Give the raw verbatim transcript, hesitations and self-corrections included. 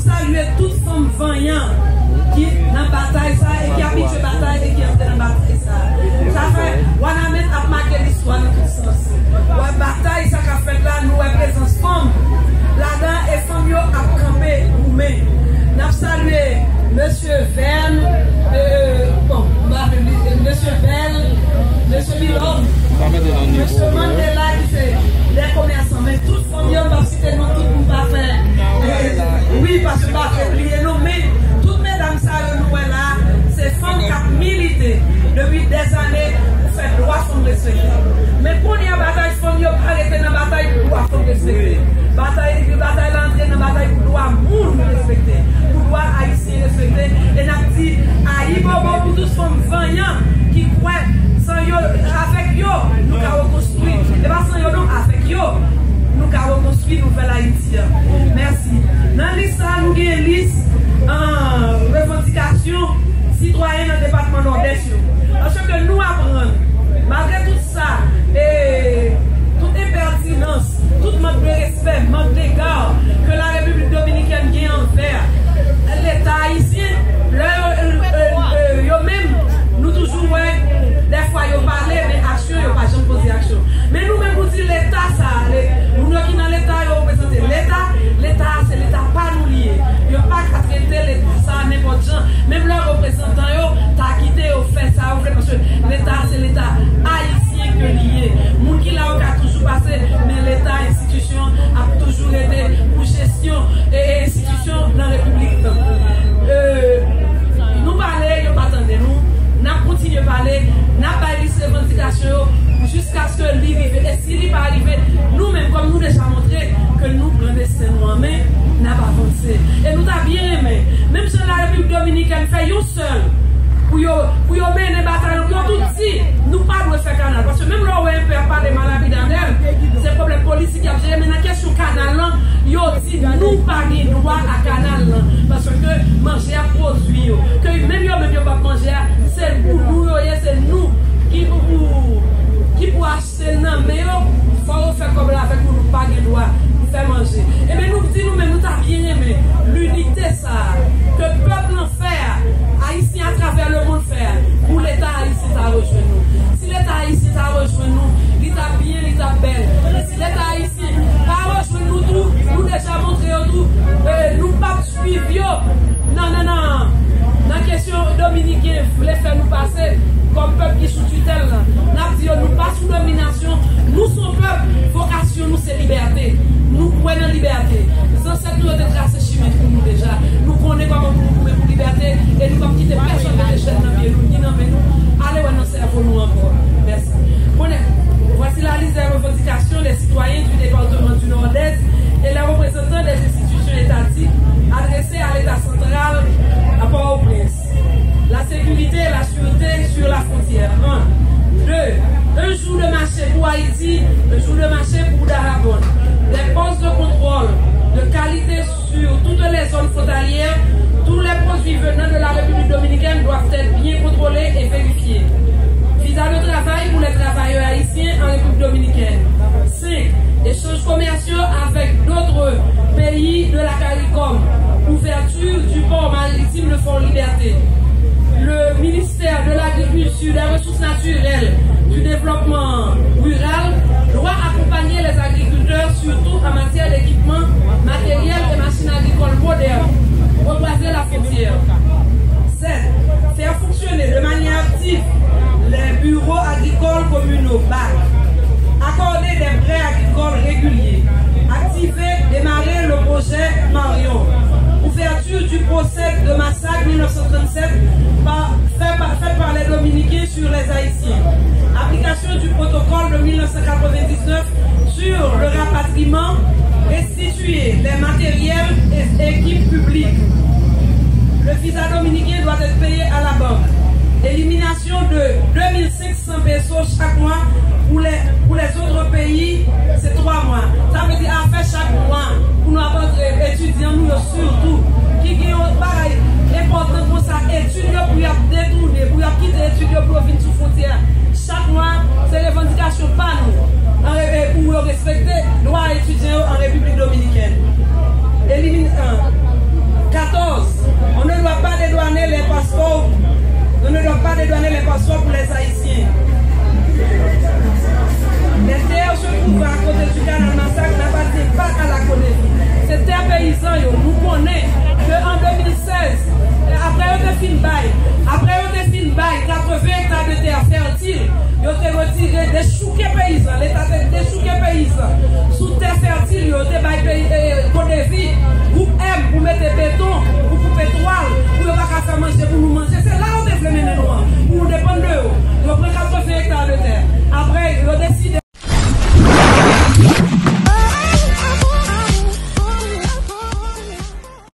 Salye tout fanm vanyan ki nan batay sa e ki abitye batay e ki antre nan batay sa. Sa fè Wanament ap make listwa nan tout sans. Wè batay sa k ap fèt la, nou wè prezans fanm ladan e fanm yo ap kanpe goumen. N ap salye Mesye Verne, euh, bon, m pa rele li, Mesye Bell, Mesye Bilòm, Mesye Mandela ki se de komèsan, men tout fanm yo, m p ap site non tout pou m pa fè, euh, wi, paske m pa fè bliye non, men tout medam sa yo nou wè la, se fanm k ap milite depi dèzane pou fè dwa fanm respekte. Men kounye a batay fanm yo pa rete nan batay pou dwa fanm respekte. Batay, batay la antre nan batay pou dwa moun respekte, pou dwa ayisyen respekte. E n ap di ayibobo pou tout fanm vanyan ki kwè san yo, avèk yo, nou ka rekonstwi. E pa san yo non, avèk yo, nou ka rekonstwi nouvèl Ayiti an. Mèsi. Nan lis sa, nou gen lis, euh, revandikasyon sitwayen nan depatman Nòdès yo. Paske nou aprann, malgre tout sa, e tout enpètinans, tout mank de respè, mank dega ke la Repiblik Dominikèn gen anvè Leta ayisyen, lè yo, e, e, e, yo menm, nou toujou wè, dèfwa yo pale, men aksyon, yo pa janm poze aksyon. Men nou menm, nou di Leta sa, le, moun yo ki nan Leta, yo reprezante Leta, Leta a se Leta pa nou li ye. Yo pa ka trete Leta sa nenpòt jan. Menm lè reprezantan yo ta kite yo fè sa yo vle, paske Leta a se Leta ayisyen ke li ye. Moun ki la yo ka toujou pase, men Leta, enstitisyon ap toujou rete pou jesyon e, e enstitisyon nan repiblik lan. E, nou pale, yo pa tande nou. N ap kontinye pale, n ap bay lis revandikasyon yo jiskaske li rive. E si li pa rive, nou menm, kòm nou deja montre ke nou pran desten nou an men, n ap avanse. E nou ta byen renmen, menm jan la Repiblik Dominikèn fè yon sèl pou yo, pou yo mennen batay lan, pou yo tout di, nou pa dwe fè kanal. Paske menm lè w wè enpe ap pale mal Abinader, se pwoblèm politik y ap jere, men nan kesyon kanal lan, yo di nou pa gen dwa a kanal lan. Paske manje ap pwodui yo. Ke menm yo menm yo p ap manje a, se pou nou yo ye, se nou ki pou, ki pou achte l nan men yo, fò yo fè kòb la avèk nou, nou pa gen dwa fè manje. Ebyen, nou di nou menm, nou ta byen renmen linite sa a, ke pèp lan fè a, Ayisyen atravè lemonn fè a, pou Leta ayisyen ta rejwenn nou. Si Leta ayisyen ta rejwenn nou, li t ap byen, li t ap bèl. Men si Leta ayisyen pa rejwenn nou tou, nou deja montre yo tou, e, nou p ap swiv yo nan, nan, nan, nan kesyon dominiken vle fè nou pase kòm pèp ki sou titèl lan. N ap di yo, nou pa sou dominasyon, nou se yon pèp, vokasyon nou se libète. Nou kwè nan libète. Zansèt nou yo te trase chimen pou nou deja. Nou konnen kòman pou nou goumen pou libète, e nou p ap kite pèsonn mete chèn nan pye nou, ni nan men nou, ale wè nan sèvo nou ankò. Mèsi. Konnen, voici la liste des revendications des citoyens du département du Nord-Est et les représentants des institutions étatiques adressées à l'État central à Port-au-Prince. La sécurité et la sûreté sur la frontière. Un. Deux. Un jour de marché pour Haïti, un jour de marché pour Dajabón. Des postes de contrôle de qualité sur toutes les zones frontalières. Tous les produits venant de la République dominicaine doivent être bien contrôlés et vérifiés. Visa de travail pour les travailleurs haïtiens en République dominicaine. Cinq. Échanges commerciaux avec d'autres pays de la CARICOM. Ouverture du port maritime de Fort Liberté. Le ministère de l'Agriculture, des Ressources naturelles, du développement rural doit accompagner les agriculteurs, surtout en matière d'équipement, matériel et machines agricoles modernes. Reboiser la frontière. Sept. Faire fonctionner de manière active les bureaux agricoles communaux, bac. Accorder des prêts agricoles réguliers. Activer, démarrer le projet Marion. Ouverture du procès de massacre mille neuf cent trente-sept par, fait par, fait par les Dominicains sur les Haïtiens. Application du protocole de mille neuf cent quatre-vingt-dix-neuf sur le rapatriement, restituer les matériels et équipes publiques. Le visa dominicain doit être payé à la banque. Élimination de deux mille cinq cents pesos chaque mois pour les, pour les autres pays, c'est trois mois. Sa vle di afè chak mwa pou nou ap antre etidyan nou yo sitou ki gen yon bagay enpòtan konsa, etid yo pou y ap detounen, pou y ap kite etid yo pou yo vin sou fwontyè. Chak mwa, se revandikasyon pa nou. An re-, e pou yo respekte dwa etidyan yo an Repiblik Dominikèn.